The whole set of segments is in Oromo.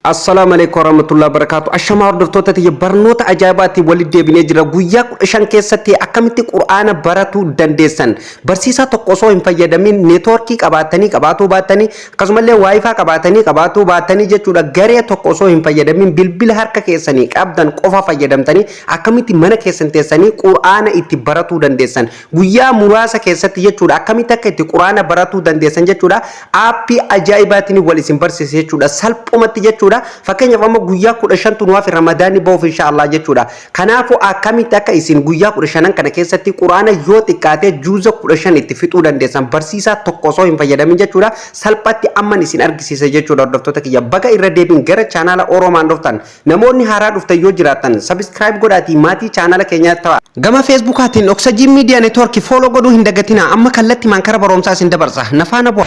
Assalaamu alaikum warahmatullahi wabarakatuh. Ashamaa hordoftoota tiyya, barnoota ajaa'ibaatiin walitti deebinee jira. Guyyaa 15 keessatti akkamitti Qur'aana baratuu dandeessan? Barsiisaa tokko osoo hin fayyadamin, neetwoorkii qabaattanii qabaatuu baattanii, akkasumallee WiFi qabaatanii qabaatuu baattanii jechuudha. Garee tokko osoo hin fayyadamin, bilbila harka keessanii qabdan qofa fayyadamtanii akkamitti mana keessan teessanii Qur'aana itti baratuu dandeessan? Guyyaa muraasa keessatti jechuudha, akkamitti akka itti Qur'aana baratuu dandeessan jechuudha. Aappii ajaa'ibaatiin wal isin barsiisa jechuudha. Salphumatti jechuudha. Fakkeenyaaf, amma guyyaa 15tu nu hafe Ramadaanni bahuuf, inshaallah jechuudha. Kanaafuu akkamitti akka isin guyyaa 15n kana keessatti Qur'aana yoo xiqqaate juuza 15 itti fixuu dandeessan barsiisaa tokko osoo hin fayyadamin jechuudha. Salphatti amman isin argisiisa jechuudha. Hordoftoota kiyya, baga irra deebiin gara chaanaala Oromaan dhuftan. Namoonni haaraa dhuftan yoo jiraattan, subscribe godhaatii maatii chaanaala keenyaa ta'a. Gama Feesbuukaatiin Oksajii Miidiyaa Neetwoorkii follow godhuu hin dagatinaa. Amma kallattii maankara barumsaa isin dabarsa. Nafaana bu'a.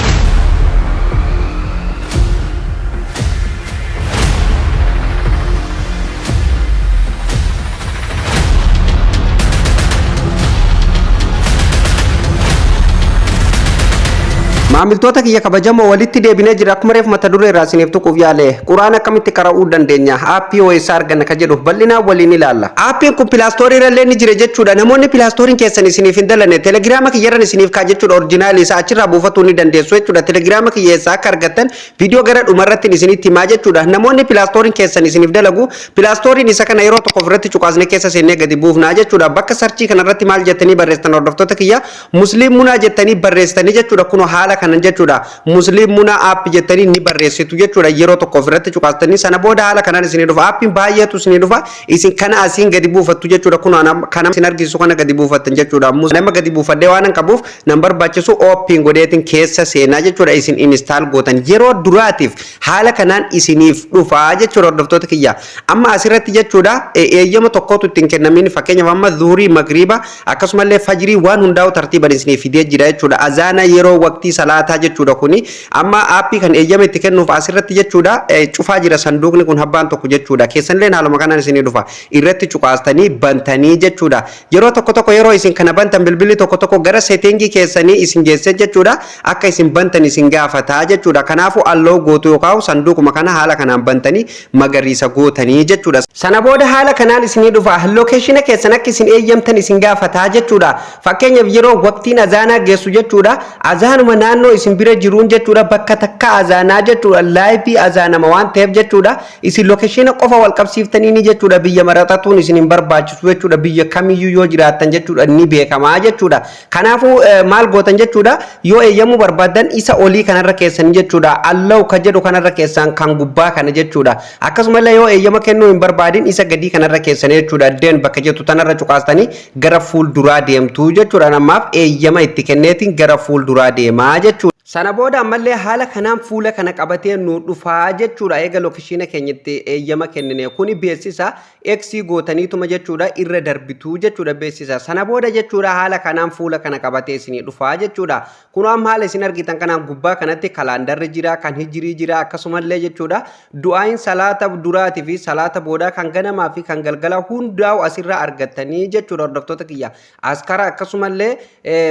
Maamiltoota kiyya kabajamoo, walitti deebinee jira. Akkuma reefu mata duree irraa isiniif tuquuf yaale, Quraan akkamitti qara'uu dandeenya, aappii hoo eessaa arganna ka jedhu bal'inaan waliin ilaalla. Aappiin kun Play Store irra illee ni jira jechuudha. Namoonni Play Storein keessan isiniif hin dalanne, Telegiraama kiyyarran isiniif kaa jechuudha. Original isaa achirraa buufatuu ni dandeessu jechuudha. Telegiraama kiyya eessaa akka argattan viidiyoo gara dhumarratti isinitti himaa jechuudha. Namoonni Play Storein keessan isiniif dalagu, Play Storein isa kana yeroo tokko ofirratti cuqaasnee keessa seennee gadi buufnaa jechuudha. Bakka search kanarratti maal jettanii barreessitan, hordoftoota kiyya? Musliim Munaa jettanii barreessitanii jechuudha. Kunoo haala kanan jechuudha. Musliim Munaa app jettanii ni barreessitu jechuudha. Yeroo tokko ofirratti cuqaastanii, sana booda haala kanaan isinii dhufa. Aappiin baay'eetu isinii dhufa. Isin kana asiin gadi buufattu jechuudha. Kunoo kana isin argisiisu kana gadi buufattan jechuudha. Nama gadi buufadhee waan hin qabuuf nan barbaachisu, open godheetiin keessa seenaa jechuudha. Isin install gootan, yeroo duraatiif haala kanaan isiniif dhufa jechuudha. Hordoftoota kiyya, amma asirratti jechuudha, eeyyama tokkotu ittiin kennamin. Fakkeenyaaf, amma zuhurii, magriiba, akkasumallee fajrii waan hundaa'u tartiiban isiniif fidee jira jechuudha. Azaana yeroo waqtii salaataa jechuudha. Kuni amma aappii kan eeyyama itti kennuuf asirratti jechuudha, cufaa jira sanduuqni kun habbaan tokko jechuudha. Keessanillee haaluma kanaan isinii dhufa, irratti cuqaastanii bantanii jechuudha. Yeroo tokko tokko yeroo isin kana bantan, bilbilli tokko tokko gara setting keessanii isin geessee jechuudha, akka isin bantan isin gaafataa jechuudha. Kanaafuu allow gootu yookaan sanduuquma kana haala kanaan bantanii magariisa gootanii jechuudha. Sana booda haala kanaan isinii dhufa. Location keessan akka isin eeyyamtan isin gaafataa jechuudha. Fakkeenyaaf, yeroo waqtiin azaanaa geessu jechuudha, azaanuma naannoo isin bira jiruun jechuudha, bakka takka azaanaa jechuudha, live azaanama waan ta'eef jechuudha. Isin location qofa wal qabsiiftanii ni jechuudha, biyya maraxatuun isin hin barbaachisu jechuudha. Biyya kamiyyuu yoo jiraattan jechuudha, ni beekamaa jechuudha. Kanaafuu maal gootan jechuudha? Yoo eeyyamuu barbaaddan, isa olii kanarra keessan jechuudha, allow ka jedhu kanarra keessan, kan gubbaa kana jechuudha. Akkasumallee yoo eeyyama kennuu hin barbaadin, isa gadii kanarra keessan jechuudha. Done bakka jettu tanarra cuqaastanii gara fuulduraa deemtu jechuudha. Namaaf eeyyama itti kenneetiin gara fuulduraa deemaa jechuudha. Sana booda ammallee haala kanaan fuula kana qabatee nu dhufaa jechuudha. Eega location keenyatti eeyyama kennine, kuni beeksisa X gootaniituma jechuudha, irra darbituu jechuudha beeksisa. Sana booda jechuudha, haala kanaan fuula kana qabatee isinii dhufaa jechuudha. Kun amma haala isin argitan kanaan gubbaa kanatti kalaandarri jira, kan hijirii jira, akkasumallee jechuudha, du'aayin salaata duraatii fi salaata boodaa, kan ganamaa fi kan galgalaa hundaa'u asirraa argattanii jechuudha, hordoftoota kiyya. Askara akkasumallee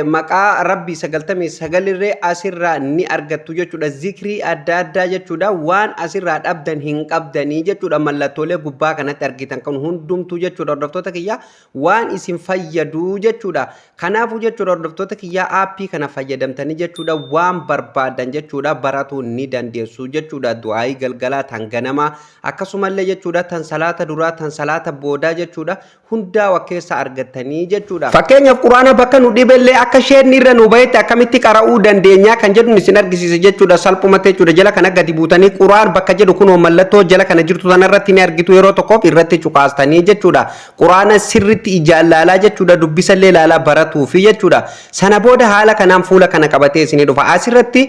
maqaa Rabbii 99 irree asirraa ni argattu jechuudha. Zikrii adda addaa jechuudha. Waan asirraa dhabdan hin qabdanii jechuudha. Mallattoolee gubbaa kanatti argitan kan hundumtuu jechuudha, hordoftoota kiyya, waan isin fayyadu jechuudha. Kanaafuu jechuudha, hordoftoota kiyyaa, aappii kana fayyadamtanii jechuudha, waan barbaadan jechuudha, baratuu ni dandeessu jechuudha. Du'aayii galgalaa, tan ganamaa, akkasumallee jechuudha, tan salaata duraa, tan salaata boodaa jechuudha, hundaa wa keessa argattanii jechuudha. Fakkeenyaaf, Quraana bakka nu dhibellee akka isheen irra nu bahetti akkamitti qara'uu dandeenya kan jedhu isin argisiisa jechuudha, salphumatti jechuudha. Jala kana gadi buutanii Quraan bakka jedhu, kunoo mallattoo jala kana jirtu sanarratti ni argitu, yeroo tokkoof irratti cuqaastanii jechuudha. Quraana sirritti ijaan laalaa jechuudha, dubbisallee laalaa baratuufi jechuudha. Sana booda haala kanaan fuula kana qabatee isinii dhufa. Asirratti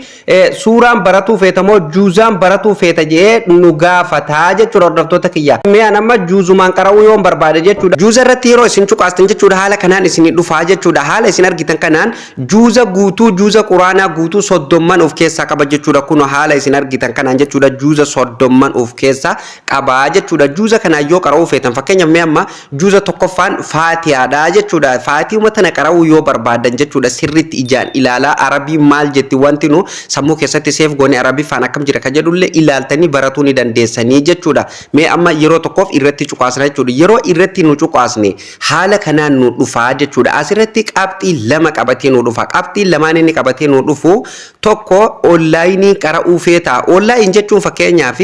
suuraan baratuu feeta moo juuzaan baratuu feeta jedhee nu gaafataa jechuudha, hordoftoota kiyya. Mee an amma juuzumaan qara'uu yoon barbaade jechuudha. Juuza irratti yeroo isin cuqaastan jechuudha, haala kanaan isinii dhufaa jechuudha. Haala isin argitan kanaan juuza guutuu, juuza Quraanaa guutuu Guutuu 30 of keessaa qaba jechuudha. Kun haala isin argitan kanaan jechuudha. Juuza 30 of keessaa qaba jechuudha. Juuza kanaan yoo qara'uu feetan, fakkeenyaaf mee amma juuza tokkoffaan Faatihaadha jechuudha. Faatihuma tana qara'uu yoo barbaadan jechuudha, sirriitti ijaan ilaalaa, Arabii maal jetti, wanti nu sammuu keessatti save goone Arabiffaan akkam jira ka jedhullee ilaaltanii baratuu ni dandeessanii jechuudha. Mee amma yeroo tokkoof irratti cuqaasna jechuudha. Yeroo irratti nu cuqaasne haala kanaan nu dhufaa jechuudha. Asirratti qabxii lama qabatee nu dhufa. Qabxii lamaan inni qabatee nu dhufu tokko, onlaayinii qara'uu feetaa. Online jechuun fakkeenyaaf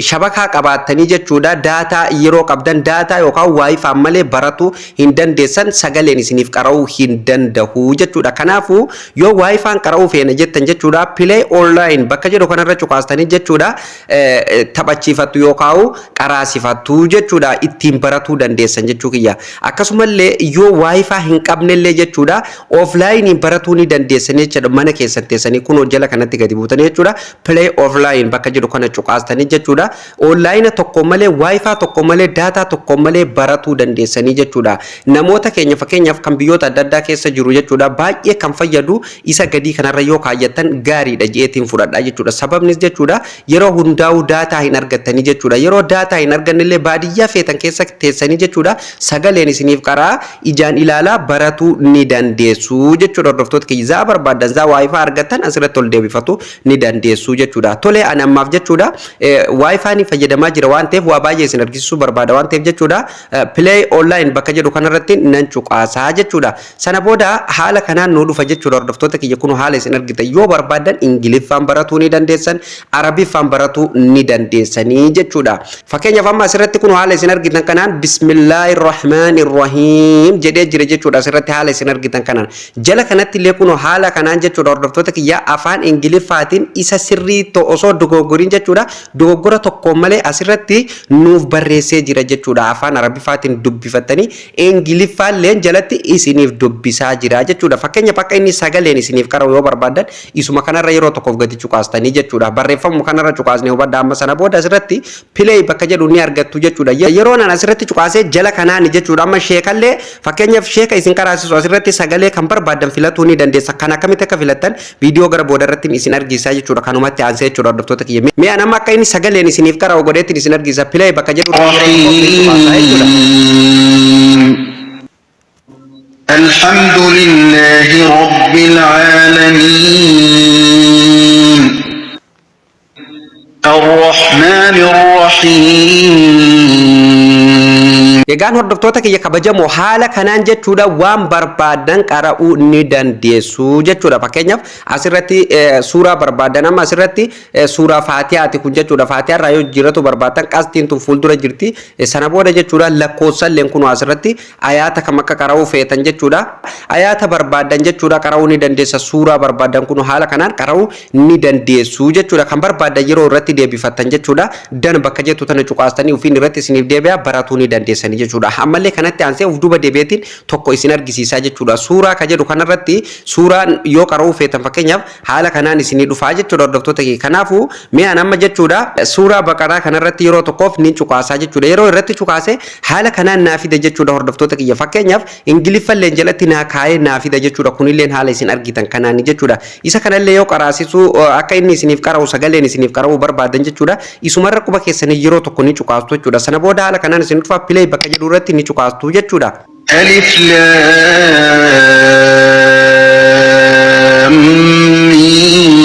shabakaa qabaattanii jechuudha. Data yeroo qabdan, data yookaan WiFi malee baratu hin dandeessan, sagaleen isiniif qara'uu hin danda'u jechuudha. Kanaafuu yoo WiFi'n qara'uu feena jettan jechuudha, play online bakka jedhu kanarra cuqaastanii jechuudha, taphachiifattu yookaan qaraasifattu jechuudha, ittiin baratuu dandeessan jechuu kiyya. Akkasumallee yoo WiFi hin qabnellee jechuudha, offline baratuu ni dandeessan jechuudha. Mana keessan teessanii kunoo jala kanatti gadi buutanii jechuudha, play offline bakka jedhu kana cuqaastanii jechuudha, online tokko malee, WiFi tokko malee, data tokko malee baratuu dandeessanii jechuudha. Namoota keenya fakkeenyaaf kan biyyoota adda addaa keessa jiru jechuudha, baay'ee kan fayyadu isa gadii kanarra yoo kaayyattan gaariidha jeetiin fudhadha jechuudha. Sababnis jechuudha, yeroo hundaa'uu data hin argattanii jechuudha. Yeroo data hin argannellee baadiyyaa feetan keessa teessanii jechuudha, sagaleen isiniif qaraa, ijaan ilaalaa baratuu ni dandeessu jechuudha. Hordoftoota kiyya, zaa barbaadan, zaa WiFi argattan asirratti ol deebifatu ni dandeessu jechuudha. Tolee, ani ammaaf jechuudha WiFi ni fayyadamaa jira waan ta'eef, waa baay'ee isin argisiisuu barbaada waan ta'eef jechuudha, play online bakka jedhu kanarratti nan cuqaasaa jechuudha. Sana booda haala kanaan nu dhufa jechuudha. Hordoftoota kiyya, kun haala isin argitan, yoo barbaadan Ingiliffaan baratuu ni dandeessan, Arabiffaan baratuu ni dandeessanii jechuudha. Fakkeenyaaf amma asirratti kun haala isin argitan kanaan "Bismillaahi Rahmaani Rahiim" jedhee jira jechuudha. Asirratti haala isin argitan kanaan jala kanatti illee kun haala kanaan jechuudha, hordoftoota kiyya, afaan Ingiliffaatiin isa sirrii osoo dogoggoriin jechuudha, dogoggora tokko malee asirratti nuuf barreessee jira jechuudha. Afaan Arabiffaatiin dubbifattanii Ingiliffaallee jalatti isiniif dubbisaa jira jechuudha. Fakkeenyaaf akka inni sagaleen isiniif qara'u yoo barbaadan, isuma kanarra yeroo tokkoof gadi cuqaastanii jechuudha. Barreeffamuma kanarra cuqaasnee hubadha. Amma sana booda asirratti play bakka jedhu ni argattu jechuudha. Yeroo naan asirratti cuqaasee jala kanaani jechuudha. Amma sheekallee, fakkeenyaaf sheeka isin qaraasisu, asirratti sagalee kan barbaadan filatuu ni dandeessa. Kan akkamitti akka filattan viidiyoo gara booda irratti isin argisiisaa jechuudha. Kanumatti aansee jechuudha, hordoftoota kiyya. Mee an amma akka inni sagaleen isiniif qara'u godheetti isin argisiisa. Play bakka jedhu yeroo tokkoof ni cuqaasaa jechuudha. الحمد لله رب العالمين الرحمن الرحيم. Egaan hordoftoota kiyya kabajamoo, haala kanaan jechuudha waan barbaadan qara'uu ni dandeessu jechuudha. Fakkeenyaaf asirratti suuraa barbaadan, amma asirratti suuraa Faatihaati kun jechuudha. Faatihaa irraa yoo jiraatu barbaadan, qastiin tun fuuldura jirti. Sana booda jechuudha lakkoofsalleen kun asirratti ayaata kam akka qara'uu feetan jechuudha. Ayaata barbaadan jechuudha qara'uu ni dandeessa. Suuraa barbaadan kun haala kanaan qara'uu ni dandeessu jechuudha. Kan barbaadan yeroo irratti deebifattan jechuudha, done bakka jettu tana cuqaastanii ofiin irratti isiniif deebi'a, baratuu ni dandeessanii jechuudha. Ammallee kanatti aansee of duuba deebi'eetiin tokko isin argisiisaa jechuudha. Suuraa ka jedhu kanarratti suuraan yoo qara'uu feetan, fakkeenyaaf haala kanaan isinii dhufaa jechuudha, hordoftoota kee. Kanaafuu mee an amma jechuudha suuraa Baqaraa kanarratti yeroo tokkoof ni cuqaasaa jechuudha. Yeroo irratti cuqaase haala kanaan naa fida jechuudha, hordoftoota kiyya. Fakkeenyaaf Ingiliffallee jalatti naa kaayee naa fida jechuudha. Kunilleen haala isin argitan kanaan jechuudha. Isa kanallee yoo qaraasisuu, akka inni isiniif qara'u, sagaleen isiniif qara'uu barbaadan jechuudha, isumarra quba keessanii yeroo tokko ni cuqaastu jechuudha. Sana booda haala kanaan isin dhufa, play bakka jedhu irratti ni cuqaastu jechuudha. ألف لام ميم.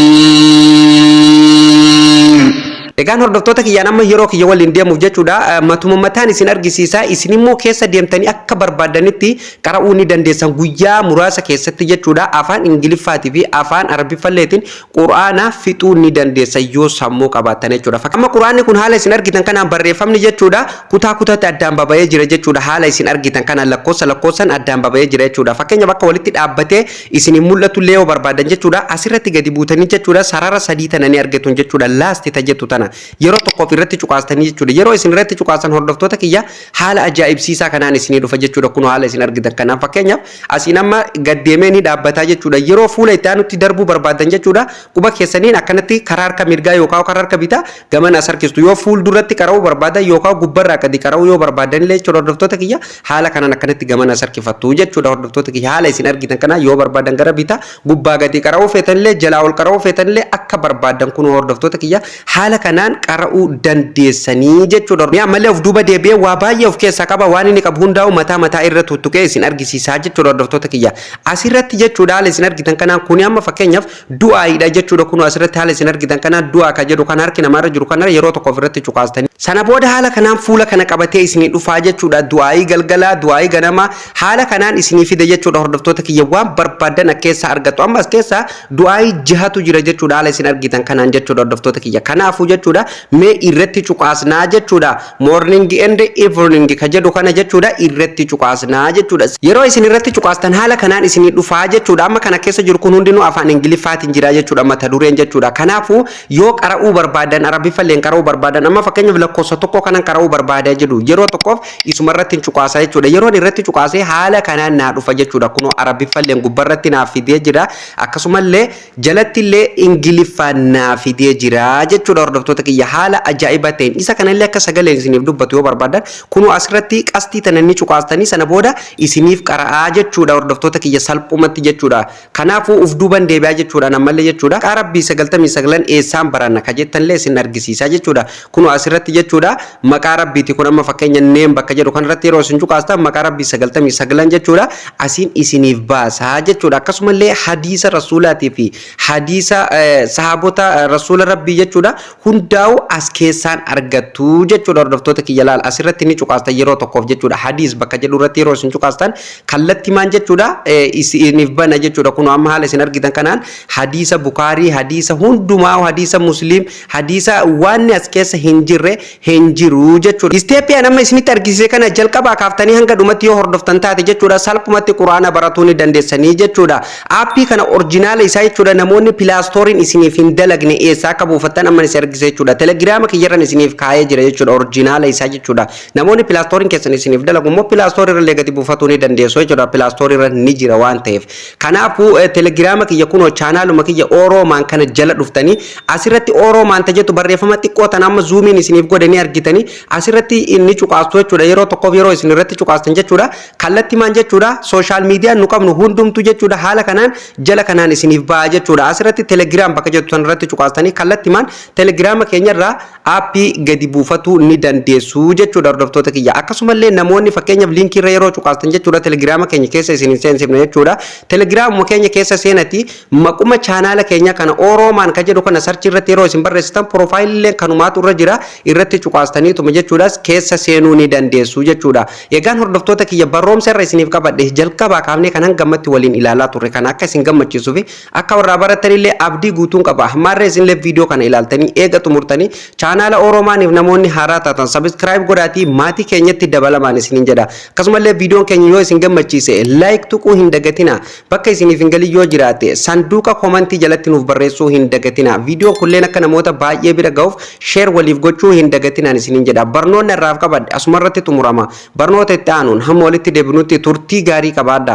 Egaan hordoftoota kiyyaan, amma yeroo kiyya waliin deemuuf jechuudha matuma mataan isin argisiisa, isin immoo keessa deemtanii akka barbaadanitti qara'uu ni dandeessan. Guyyaa muraasa keessatti jechuudha afaan Ingiliffaatii fi afaan Arabiffalleetiin Quraana fixuu ni dandeessan yoo sammuu qabaattan jechuudha. Amma Quraanni kun haala isin argitan kanaan barreeffamni jechuudha kutaa kutaatti addaan baba'ee jira jechuudha. Haala isin argitan kanaan lakkoofsa lakkoofsaan addaan baba'ee jira jechuudha. Fakkeenyaaf akka walitti dhaabbatee isin mul'atu illee yoo barbaadan jechuudha, asirratti gadi buutanii jechuudha sarara sadii tana ni argattu jechuudha, last ta jettu tana. Yeroo tokkoof irratti cuqaastanii jechuudha. Yeroo isin irratti cuqaastan, hordoftoota kiyya, haala ajaa'ibsiisaa kanaan isinii dhufa jechuudha. Kun haala isin argitan kanaan, fakkeenyaaf, asiin amma gaddeemee ni dhaabbataa jechuudha. Yeroo fuula itti aanutti darbuu barbaadan jechuudha, quba keessaniin akkanatti karaa harka mirgaa yookaan karaa harka bitaa gaman as harkistu. Yoo fuulduratti qara'uu barbaadan yookaan gubbarraa gadi qara'uu yoo barbaadan illee jechuudha, hordoftoota kiyya, haala kanaan akkanatti gaman as harkifattu jechuudha. Hordoftoota kiyya, haala isin argitan kana yoo barbaadan gara bitaa, gubbaa gadi qara'uu feetan illee, jalaa ol qara'uu feetan illee, akka barbaadan kun, hordoftoota kiyya, haala kanaan qara'uu dandeessanii jechuudha. Mi'a ammallee of duuba deebi'ee waa baay'ee of keessaa qaba. Waan inni qabu hundaa'u mataa mataa irra tuttuqee isin argisiisaa jechuudha, hordoftoota kiyya. Asirratti jechuudha, haala isin argitan kanaan, kuni amma fakkeenyaaf du'aayiidha jechuudha. Kun asirratti haala isin argitan kanaan du'aa ka jedhu kan harki namaarra jiru kana yeroo tokko ofirratti cuqaastanii. Sana booda haala kanaan fuula kana qabatee isinii dhufaa jechuudha. Du'aayii galgalaa, du'aayii ganamaa haala kanaan isinii fide jechuudha. Hordoftoota kiyya, waan barbaadan as keessaa argattu. Amma as keessaa du'aayii jahatu jira jechuudha, haala isin argitan kanaan jechuudha, hordoftoota kiyya. Kanaafuu jechuudha, mee irratti cuqaasnaa jechuudha. Morning and evening ka jedhu kana jechuudha, irratti cuqaasnaa jechuudha. Yeroo isin irratti cuqaastan haala kanaan isinii dhufaa jechuudha. Amma kana keessa jiru kun hundinuu afaan Ingiliffaatiin jira jechuudha, mata dureen jechuudha. Kanaafuu yoo qara'uu barbaadan, Arabiffalleen qara'uu barbaadan, amma fakkeenyaaf lakkoofsa 1 kanan qara'uu barbaadaa jedhu, yeroo tokkoof isuma irratti cuqaasaa jechuudha. Yeroon irratti cuqaasee haala kanaan naa dhufa jechuudha. Kunoo Arabiffalleen gubbarratti naaf fidee jira. Akkasumallee jalatti illee Ingiliffaan naa fidee jira jechuudha, hordoftoota kiyya, haala ajaa'iba ta'een. Isa kanallee akka sagaleen isiniif dubbatu yoo barbaadan, kunoo asirratti qastii tana ni cuqaastanii, sana booda isiniif qara'aa jechuudha, hordoftoota kiyya, salphumatti jechuudha. Kanaafuu uf duuban deebi'aa jechuudha ammallee jechuudha. Maqaa Rabbii 99 eessaan baranna ka jettanillee isin argisiisaa jechuudha. Kunoo asirratti jechuudha, maqaa Rabbiiti kun. Amma fakkeenya name bakka jedhu kanarratti yeroo isin cuqaastan maqaa Rabbii 99 jechuudha, asiin isiniif baasaa jechuudha. Akkasumallee hadiisa Rasuulaatii fi hadiisa sahaabota Rasuula Rabbii jechuudha, hundaa'u as keessaan argattu jechuudha. Hordoftoota kiyya, laal, asirratti ni cuqaastan yeroo tokkoof jechuudha. Hadiis bakka jedhu irratti yeroo isin cuqaastan kallatti maan jechuudha, isiniif bana jechuudha. Kun amma haala isin argitan kanaan hadiisa Bukaarii, hadiisa hundumaa, hadiisa Musliim, hadiisa waan as keessa hin jirre hin jiru jechuudha. Step amma isinitti argisiise kana jalqabaa kaaftanii hanga dhumatti yoo hordoftan taate jechuudha, salphumatti Quraana baratuu ni dandeessanii jechuudha. Aappii kana original isaa jechuudha, namoonni Play Storeiin isiniif hin dalagne eessaa akka buufattan amma isin argisiisa jechuudha. Telegiraama kiyyarran isiniif kaa'ee jira jechuudha, original isaa jechuudha. Namoonni Play Storeiin keessan isiniif dalagu immoo Play Store irra gadi buufatuu ni dandeessu jechuudha. Play Store irra ni jira waan ta'eef. Kanaafuu Telegiraama kiyya, kunoo chaanaaluma kiyya Oroomaan kana jala dhuftanii asirratti Oroomaan tajettu barreeffama xiqqoo tan amma zoomiin isiniif godhanii argitanii asirratti inni cuqaastu jechuudha. Yeroo tokkoof yeroo isin irratti cuqaastan jechuudha, kallatti maan jechuudha, social miidiyaan nu qabnu hundumtu jechuudha, haala kanaan jala kanaan isiniif ba'a jechuudha. Asirratti Telegiraam bakka jettu sanarratti cuqaastanii kallatti maan Telegiraama keenyarraa aappii gadi buufatuu ni dandeessu jechuudha, hordoftoota kiyya. Akkasumallee namoonni fakkeenyaaf liinkii irra yeroo cuqaastan jechuudha, Telegiraama keenya keessa isin seensifna jechuudha. Telegiraamuma keenya keessa seenati maquma chaanaala keenya kana Oroomaan ka jedhu kana search irratti yeroo isin barreessitan profileileen kanumaatu irra jira, irratti cuqaastaniituma jechuudhaas keessa seenuu ni dandeessu jechuudha. Egaan hordoftoota kiyya, barnoomsa irra isiniif qabadhe jalqabaa kaafnee kan hangammatti waliin ilaalaa turre kan akka isin gammachiisuu fi akka warraa baratanillee abdii guutuun qaba. Ammaarree isinillee viidiyoo kana ilaaltanii eega xumurtanii chaanaala Oroomaaniif namoonni haaraa taatan subscribe godhaatii maatii keenyatti dabalamaan isiniin jedha. Akkasumallee viidiyoon keenya yoo isin gammachiise like tuquu hin dagatina. Bakka isiniif hin galin yoo jiraate sanduuqa commentii jalatti nuuf barreessuu hin dagatina. Viidiyoon kunneen akka namoota baay'ee bira ga'uuf share waliif gochuu hin dagatinaan isiniin jedha. Barnoonni irraaf qabadhe asuma irratti xumurama. Barnoota itti aanuun hamma walitti deebinutti turtii gaarii qabaadha.